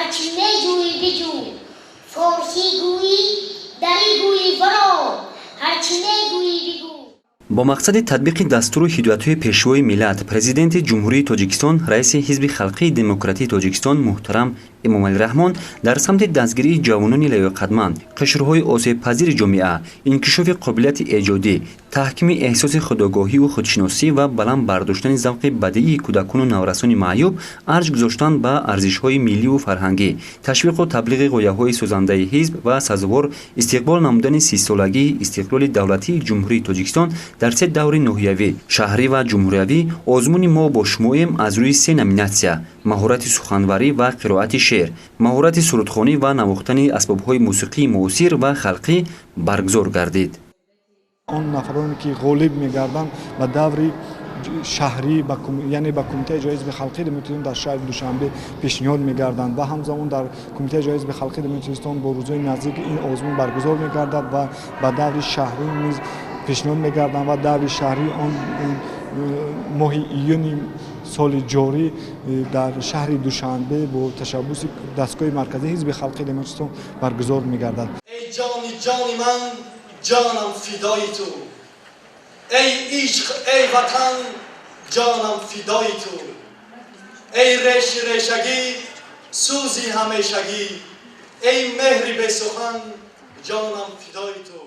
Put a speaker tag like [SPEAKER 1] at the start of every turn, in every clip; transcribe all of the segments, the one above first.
[SPEAKER 1] Ҳарчи меҷӯӣ, биҷӯ, форсӣ гӯӣ, дарӣ гӯӣ, варо ҳарчи мегӯӣ, бигӯ.
[SPEAKER 2] Бо мақсади татбиқи дастуру ҳидоятҳои Пешвои миллат, Президенти Ҷумҳурии Тоҷикистон, раиси Ҳизби халқии демократии Тоҷикистон муҳтарам Эмомалӣ Раҳмон дар самти дастгирии ҷавонони лаёқатманд, қишрҳои осебпазири ҷомеа, инкишофи қобилияти эҷодӣ, таҳкими эҳсоси худогоҳиву худшиносӣ ва баланд бардоштани завқи бадиии кӯдакону наврасони маъюб, арҷ гузоштан ба арзишҳои милливу фарҳангӣ, ташвиқу таблиғи ғояҳои созандаи ҳизб ва сазовор истиқбол намудани 30-солагии истиқлоли давлатии Ҷумҳурии Тоҷикистон дар се даври ноҳиявӣ, шаҳрӣ ва ҷумҳуриявӣ озмуни «Мо бо шумоем» аз рӯи се номинатсия: маҳорати суханварӣ ва қироати шеър, маҳорати сурудхонӣ ва навохтани асбобҳои мусиқии муосир ва халқӣ баргузор гардид.
[SPEAKER 3] Он нафароне, ки ғолиб мегарданд, ба даври шаҳрӣ, яъне ба Кумитаи иҷроии Ҳизби халқии демократии дар шаҳри Душанбе пешниҳод мегарданд ва ҳамзамон дар Кумитаи иҷроии Ҳизби халқии демократии бо рӯзҳои наздик ин озмун баргузор мегардад ва ба даври шаҳрӣ низ пешниҳод мегарданд ва даври шаҳрии он моҳи июни соли ҷорӣ дар шаҳри Душанбе бо ташаббуси дастгоҳи марказии Ҳизби халқии демократистон баргузор мегардад.
[SPEAKER 4] Эй ҷони ҷони ман, ҷонам фидои ту, эй ишқ, эй ватан, ҷонам фидои ту, эй реши решагӣ, сӯзи ҳамешагӣ, эй меҳри бесухан, ҷонам фидои ту.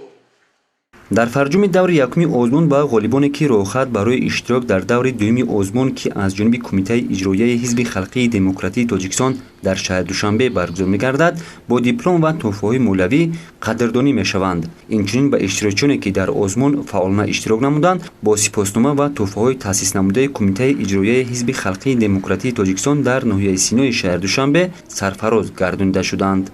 [SPEAKER 2] Дар фарҷоми даври якуми озмун ба ғолибоне, ки роҳхат барои иштирок дар даври дуюми озмун, ки аз ҷониби Кумитаи иҷроияи Ҳизби халқии демократии Тоҷикистон дар шаҳри Душанбе баргузор мегардад, бо диплом ва тӯҳфаҳои молиявӣ қадрдонӣ мешаванд. Инчунин ба иштирокчиёне, ки дар озмун фаъолона иштирок намуданд, бо сипоснома ва тӯҳфаҳои таъсиснамудаи Кумитаи иҷроияи Ҳизби халқии демократии Тоҷикистон дар ноҳияи Синои шаҳри Душанбе сарфароз гардонида шуданд.